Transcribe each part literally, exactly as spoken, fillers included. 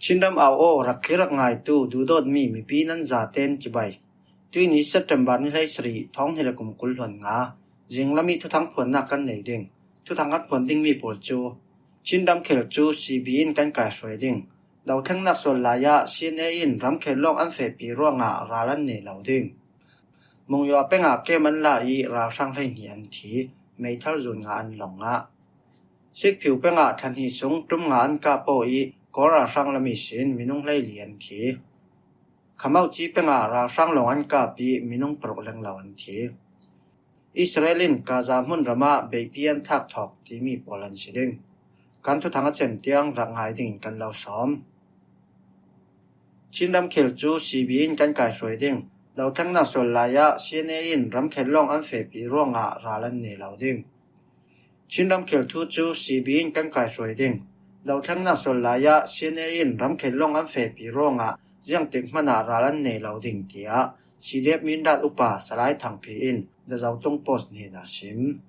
Chinram au aw, rak thlir rak ngaitu, duhdawtmi mipi nan zaten cibai. Tuini September ni hleisarih, thawng hnih le kum kul hluan nga, zinglam ih thuthang phuannak kan nei ding. Thuthang kan phuan dingmi pawl cu, Chin ramkhel cu C B in kan kaihruai ding. Dothlengnak sual lai ah C N A in ramkhel lawng an fehpi ruangah ral an nei lo ding. Mungyaw peng ah kem an la ih ralhrang hleihnih an thi, meithal zun nga an long ngah. Sikphiu peng ah thla hnih sung ṭum nga an kah paw ih Kawl ralhrang lam ihsin minung hleili an thi. Khamauci peng ah ralhrang lawng an kap ih minung paruk lenglo an thi. Israel in Gaza hmunram ah beipi an thak thawk timi pawl an si ding. Kan thuthang a cem tiang rak ngai dingin kan lo sawm. Chin ramkhel cu C B in kan kaihruai ding. Dothlengnak sual lai ah C N A in ramkhel lawng an fehpi ruangah ral an nei lo ding. Chin ramkhel thu cu C B in kan kaihruai ding. Dothlengnak sual lai ah C N A in ramkhel lawng an fehpi ruangah ziangtik hmanah ral an nei lo ding, tiah C D F Mindat upa Salai Thangpi in The Zotung Post hnenah a sim.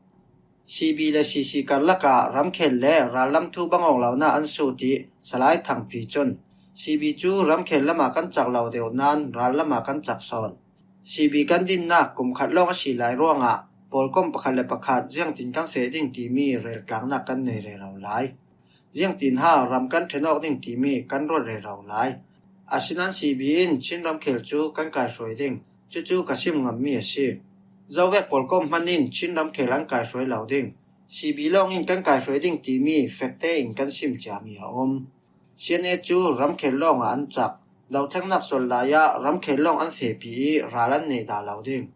C B le C C karlak ah ramkhel le rallam thu bang awk lonak an sut ih Salai Thangpi cun, C B cu ramkhel lamah kan cak lo deuh nain rallam ah kan cak sawn. C B kan dinnak kum khat lawng a si lai ruangah pawlkom pakhat le pakhat ziangtin kan feh ding timi reltlaknak kan nei rero lai. Ziangtin ha ram kan ṭhen awk ding timi kan ruat rero lai. Asinain C B in Chin ramkhel cu kan kaihruai ding. Cucu ka sim ngammi a si. Zovek pawlkom hman in Chin ramkhel an kaihruai lo ding. C B lawng in kan kaihruai ding timi fekte in kan sim ciami a um. C N A cu ramkhel lawngah an cak. Dothlengnak sual lai ah ramkhel lawng an fehpi ih ral an nei dah lo ding.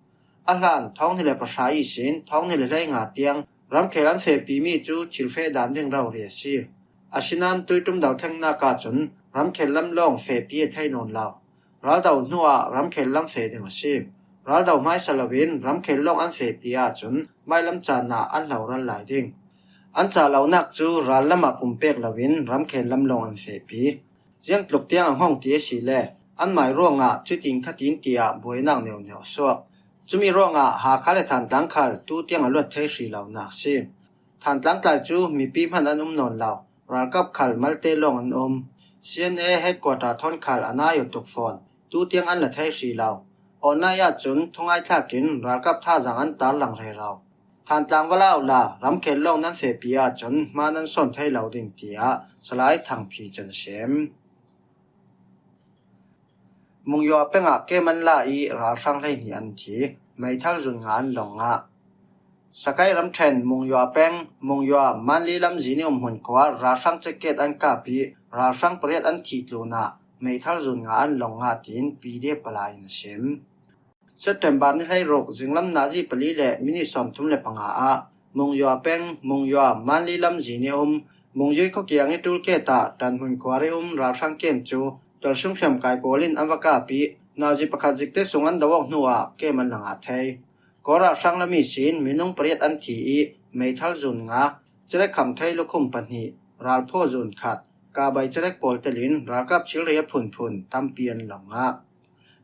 A hlan thawng hnih le pahra ihsin thawng hnih le hleinga tiang ramkhel an fehpimi cu thil feh dan ding rori a si. Asinain tuiṭum dothlengnak ahcun ramkhel lam lawng fehpi a thei nawn lo. Raldo hnuah ramkhel lam feh ding a si. Raldo hmaisa loin ramkhel lawng an fehpi ahcun mailam caan ah an hloral lai ding. An cah lonak cu rallam ah pumpek loin ramkhel lam lawng an fehpi. Ziangtluk tiang a hngawng ti a si le, anmai ruangah cutin khatin tiah buainak neuhneuh a suak. Cumi ruangah Hakha le Thantlang khal tu tiang a luat thei hri lonak a si. Thantlang tlai cu mipi hman an um nawn lo, ralkap khal malte lawng an um. C N A headquarter thawn khal a nai aw tuk fawn, tu tiang an la thei hri lo. Awnlai ahcun thungai thlak in ralkap thazaang an tarlang rero. Thantlang va la uhla, ramkhel lawng nan fehpi ahcun hma nan sawn thei lo ding, tiah Salai Thangpi cun a sim. Mungyaw peng ah kem an la ih ralhrang hleihnih an thi, meithal zun nga an long ngah. Sakai ramṭhen Mungyaw peng, Mungyaw Manli lamzin ih um hmun khua ralhrang ceket an kap ih ralhrang pariat an thih tlunah meithal zun nga an long ngah, tiin P D F palai in a sim. September ni hleiruk zinglam nazi pali le minit sawmthum le panga ah Mungyaw peng, Mungyaw Manli lamzin ih um, Mungyui khuakiang ih ṭulket ah ṭanhmun khuar ih um ralhrang kem cu tualsung hriamkai pawl in an va kap ih nazi pakhat zikte sung an do awk hnuah kem an la ngah thei. Kawl ralhrang lam ihsin minung pariat an thi ih meithal zun nga, cerek kham thei lukhum pahnih, ralphaw zun khat, kabai cerek pawl telin ralkap thilri a phunphun tampi an long ngah.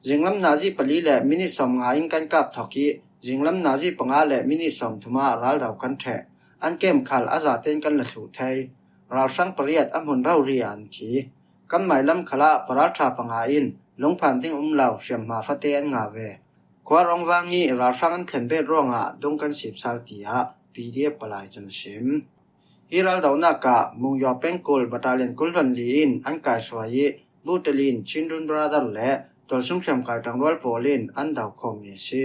Zinglam nazi pali le minit sawmnga in kan kap thawk ih zinglam nazi panga le minit sawmthum ah raldo kan ṭheh. An kem khal a zaten kan la thluh thei. Ralhrang pariat a hmun rori ah an thi. Kan mailam khalah paralṭha panga in lungphan ding um lo hriamhma fate an ngah ve. Khuar awng vang ih ralhrang an thlen bet ruangah dung kan sipsal, tiah P D F palai cun a sim. Hi raldonak ah Mungyaw pengkul battalion kul hluan li in an kaihruai ih Butalin, Chindun Brother le tualsung hriamkai ṭangrual pawl in an do khawmmi a si.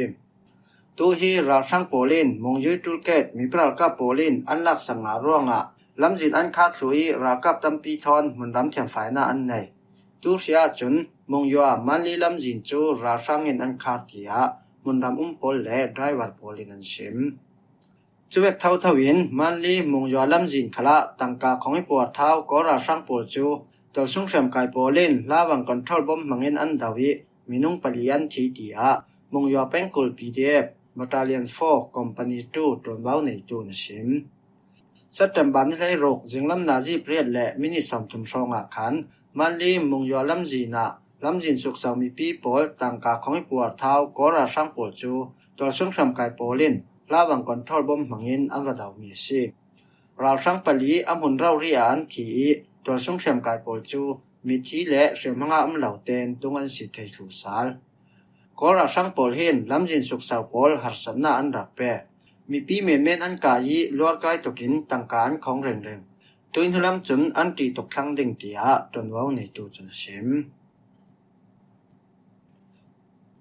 Tu hi ralhrang pawl in Mungyui ṭulket mipi ralkap pawl in an laksak ngah ruangah lamzin an khar thluh ih ralkap tampi thawn hmunram thiamfainak an nei. Tu hri ahcun Mungyaw Manli lamzin cu ralhrang in an khar, tiah hmunram um pawl le driver pawl in an sim. Cuvek thotho in Manli Mungyaw lamzin khalah tangka khong ih puar thau Kawl ralhrang pawl cu tualsung hriamkai pawl in hlavang control bomb hmangin an do ih minung pali an thi, tiah Mungyaw pengkul P D F Battalion four Company two ṭuanvo neitu in a sim. September ni hleiruk zinglam nazi pariat le minit sawmthum hrawngah khan Manli Mungyaw lamzin ah lamzin sukso mipi pawl tangka khong ih puar thau Kawl ralhrang pawl cu tualsung hriamkai pawl in hlavang control bomb hmangin an va domi a si. Ralhrang pali a hmun rori ah an thi ih tualsung hriamkai pawl cu mithi le hriamhmanga um lote'n dung an sip thei thlu sal. Kawl ralhrang pawl hin lamzin suksau pawl harsatna an rak pek. Mipi menmen an kah ih luarkai tukin tangka an khawng rengreng. Tuin hnulam cun an ṭih tuk thlang ding, tiah ṭuanvo neitu cun a sim.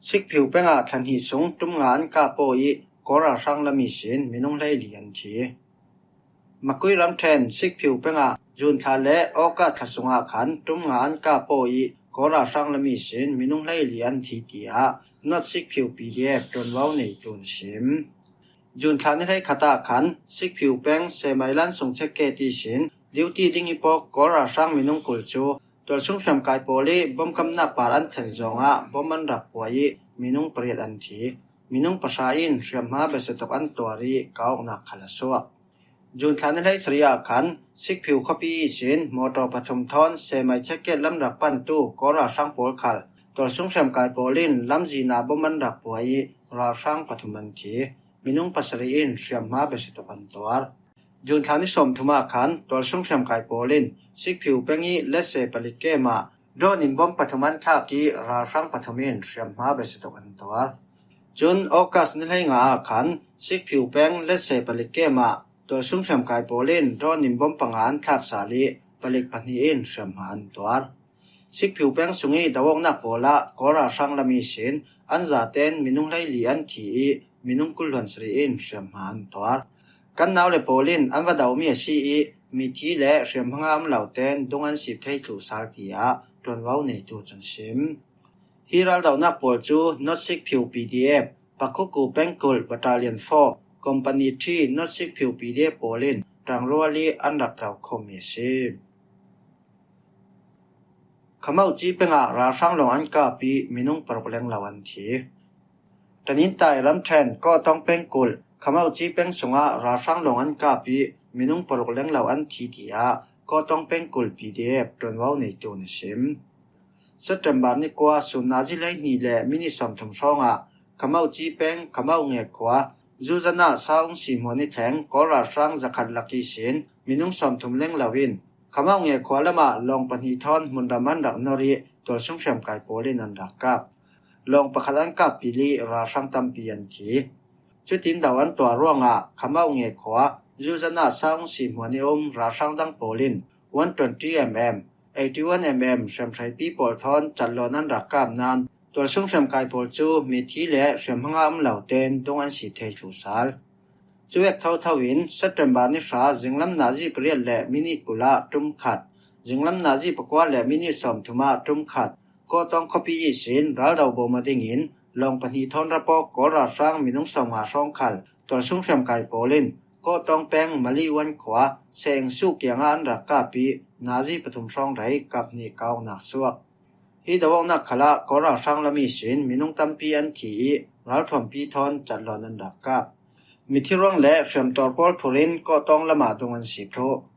Sikphiu pengah thla hnih sung ṭum nga an kah paw ih Kawl ralhrang lam ihsin minung hleili an thi. Makui ramṭhen Sikphiu pengah June thla le August thla sungah khan ṭum nga an kah paw ih Kawl ralhrang lam ihsin minung hleili an thi, tiah North Sikphiu P D F ṭuanvo neitu in a sim. June thla ni hleikhat ah khan Sikphiu peng Semai lan sung check gate ihsin duty ding ih pawk Kawl ralhrang minung kul cu tualsung hriamkai pawl ih bom kamnak par an then zongah bom an rak puah ih minung pariat an thi. Minung pahra in hriamhma biasatuk an tuar ih kauhnak khal a suak. June thla ni hleisarih ah khan Sikphiu khuapi ihsin mawtaw pathum thawn Semai check gate lam rak pantu Kawl ralhrang pawl khal tualsung hriamkai pawl in lamzin ah bom an rak puah ih ralhrang pathum an thi. Minung pasarih in hriamhma biasatuk an tuar. June thla ni sawmthum ah khan tualsung hriamkai pawl in Sikphiu peng ih Letse palik kem ah drone in bom pathum an thlak ih ralhrang pathum in hriamhma biasatuk an tuar. Cun August ni hleinga ah khan Sikphiu peng Letse palik kem ah tualsung hriamkai pawl in drone in bom panga an thlak sal ih palik pahnih in hriamhma an tuar. Sikphiu peng sung ih do-awknak pawl ah Kawl ralhrang lam ihsin an zate'n minung hleili an thi ih minung kul hluan sarih in hriamhma an tuar. Kan nau le pawl in an va domi a si ih mithi le hriamhmanga um lote'n dung an sip thei thlu sal, tiah ṭuanvo neitu cun a sim. Hi raldonak pawl cu North Sikphiu P D F, Pakhuku pengkulh Battalion four, Company three, North Sikphiu P D F pawl in ṭangrual ih an rak do khawmmi a si. Khamauci pengah ralhrang lawng an kap ih minung paruk lenglo an thi. Tanintai ramṭhen Kawhtawng pengkulh Khamauci peng sungah ralhrang lawng an kap ih minung paruk lenglo an thi, tiah Kawhtawng pengkulh P D F ṭuanvo neitu in a sim. September ni kua sun nazi hleihnih le minit sawmthum hrawngah Khamauci peng Khamau nge khua Zuzana Saung Si hmuan ih thleng Kawl ralhrang zakhat lak ihsin minung sawmthum lenglo in Khamau nge khua lamah lawng pahnih thawn hmunram an rak nor ih tualsung hriamkai pawl in an rak kap. Lawng pakhat an kap pil ih ralhrang tampi an thi. Cutin do an tuar ruangah Khamau nge khua Zuzana Saung Si hmuan ih um ralhrang dang pawl in one twenty mm, eighty one mm hriamhreipi pawl thawn catlawn an rak kap nain tualsung hriamkai pawl cu mithi le hriamhmanga um lote'n dung an sip thei thlu sal. Cuvek thotho in September ni hra zinglam nazi pariat le minit kul ah ṭum khat, zinglam nazi pakua le minit sawmthum ah ṭum khat, Kawhtawng khuapi ihsin raldo bawm a dingin lawng pahnih thawn ra pawk Kawl ralhrang minung sawmnga hrawng khal tualsung hriamkai pawl in Kawhtawng peng Mali Wan khua Seng Su kiangah an rak kap ih nazi pathum hrawng rei kap hnih kauhnak suak. Hi do-awknak khalah Kawl ralhrang lam ihsin minung tampi an thi ih ralthuampi thawn catlawn an rak kap. Mithi ruang le hriamtuar pawl phur in Kawhtawng lamah dung an sip thluh.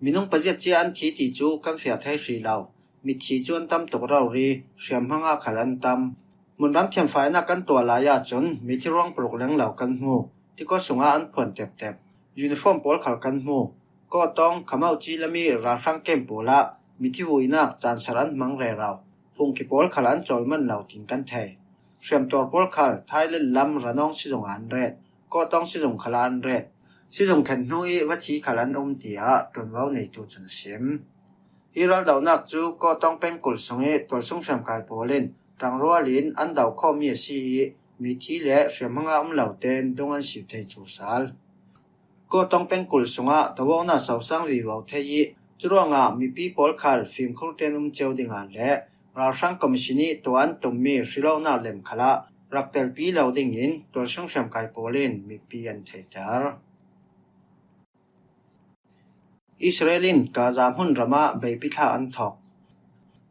Minung paziat cia an thi ti cu kan fiah thei hrih lo. Mithi cu an tam tuk rori, hriamhmanga khal an tam. Hmunram thiamfainak kan tuah lai ahcun mithi ruang paruk lenglo kan hmu. Tikua sungah an phuan teptep. Uniform pawl khal kan hmu. Kawhtawng Khamauci lam ih ralhrang kem pawl ah mithi vuinak caansar an hmang rero. Phungki pawl khal an cawl man lo tin kan thei. Hriamtuar pawl khal Thailand lam Ranawng sizung ah an ret. Kawhtawng sizung khal ah an ret. Sizung thlen hnu ih va thi khal an um, tiah ṭuanvo neitu cun a sim. Hi raldonak cu Kawhtawng pengkulh sung ih tualsung hriamkai pawl in ṭangrual in an do khawmmi a si ih mithi le hriamhmanga um lote'n dung an sip thei thlu sal. Kawhtawng pengkulh sungah do-awknak sosang vivo thei ih curuangah mipi pawl khal fimkhur tein um cio dingah le ralhrang commission ih tuah an tummi hrilawknak lem khalah rak telpi lo dingin tualsung hriamkai pawl in mipi an theihter. Israel in Gaza hmunram ah beipithlak an thawk.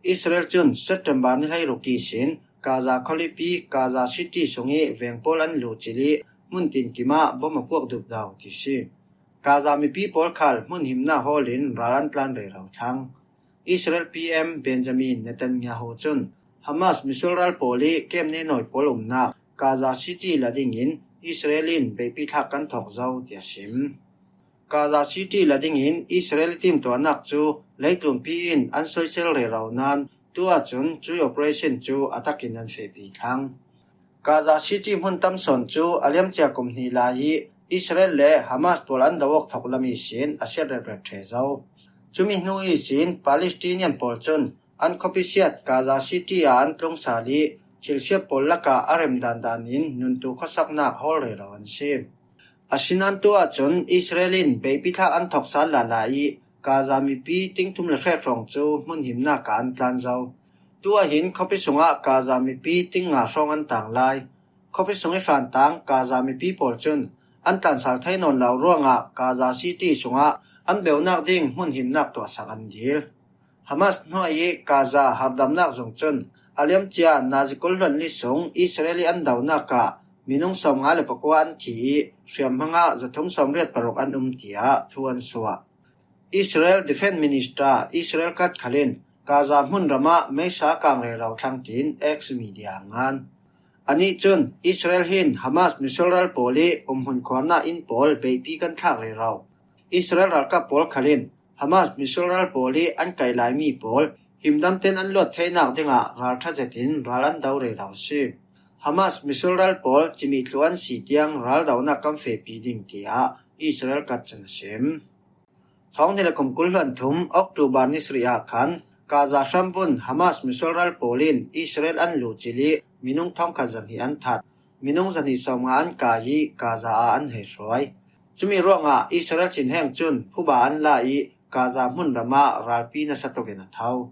Israel cun September ni hleiruk ihsin Gaza khualipi Gaza City sungih veng pawl an luhcilh ih hmun tinkim ah bom a puak dupdau ti si. Gaza mipi pawl khal hmun himnak hawl in ral an tlan rero thlang. Israel P M Benjamin Netanyahu cun Hamas misual ral pawl ih kem nenawi pawl umnak Gaza City la dingin Israel in beipithlak kan thawk zo, tiah sim. Gaza City la dingin Israel timtuahnak cu leitlunpi in an soisel rero nain tu ahcun cui operation cu a takin an fehpi thlang. Gaza City hmun tam sawn cu a liamcia kum hnih lai i Israel le Hamas pawl an do awk thok lam ihsin a siat reprep ṭheh zo. Cumi hnu ihsin Palestinian pawl cun an khuapi siat Gaza City ah an tlung sal i thilsiat pawl lakah a rem dandan in nuntu khuasaknak hawl rero an si. Asinain tu ahcun Israel in beihpi thlak an thok sal lala i Gaza mipi ting thum le hret hrawng cu hmun himnak ah an tlan zo. Tu ahhin khuapi sungah Gaza mipi ting nga hrawng an tang lai. Khuapi sung i hran tang Gaza mipi pawl cun an tlan sal thei nawn lo ruangah Gaza City sungah an beunak ding hmun himnak tuahsak an dil. Hamas hnuai i Gaza harhdamnak zung cun a liamcia nazi kul hluan li sung Israel i an donak ah minung sawmnga le pakua an thi i hriamhmang ah zathum sawmriat paruk an um tiah thu an suah. Israel Defense Minister Israel Katz khal in Gaza hmunram ah meisa a kang rero thlang tiin X media a ngan. Anih cun Israel hin Hamas misual ral pawl i umhmun khuarnak inn pawl beihpi kan thlak rero. Israel ralkap pawl khal in Hamas misual ral pawl i an kaih laimi pawl himdam ten an luat theinak dingah ralṭha zetin ral an do rero a si. Hamas misual ral pawl cimih thluh an si tiang ral donak kan fehpi ding tiah Israel Katz cun a sim. Thawng hnih le kum kul hluan thum October ni sarih ah khan Gaza hrambun Hamas misual ral pawl in Israel an luh cil i minung thawngkhat zahnih an that. Minung zahnih sawmnga an kai i Gaza ah an hei hruai. Cumi ruangah Israel cinheng cun phuba an la i Gaza hmunram ah ralpi nasa tukin a tho.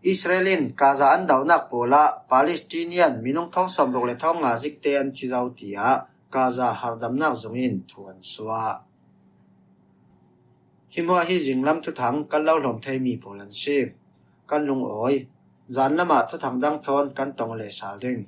Israel in Gaza an donak pawl ah Palestinian minung thawng sawmruk le thawng nga zikte an thi zo tiah Gaza harhdamnak zung in thu an suah. Hi hmuah hi zinglam thuthang kan lo hlawm theimi pawl an si. Kan lungawi. Zanlam ah thuthang dang thawn kan tong leh sal ding.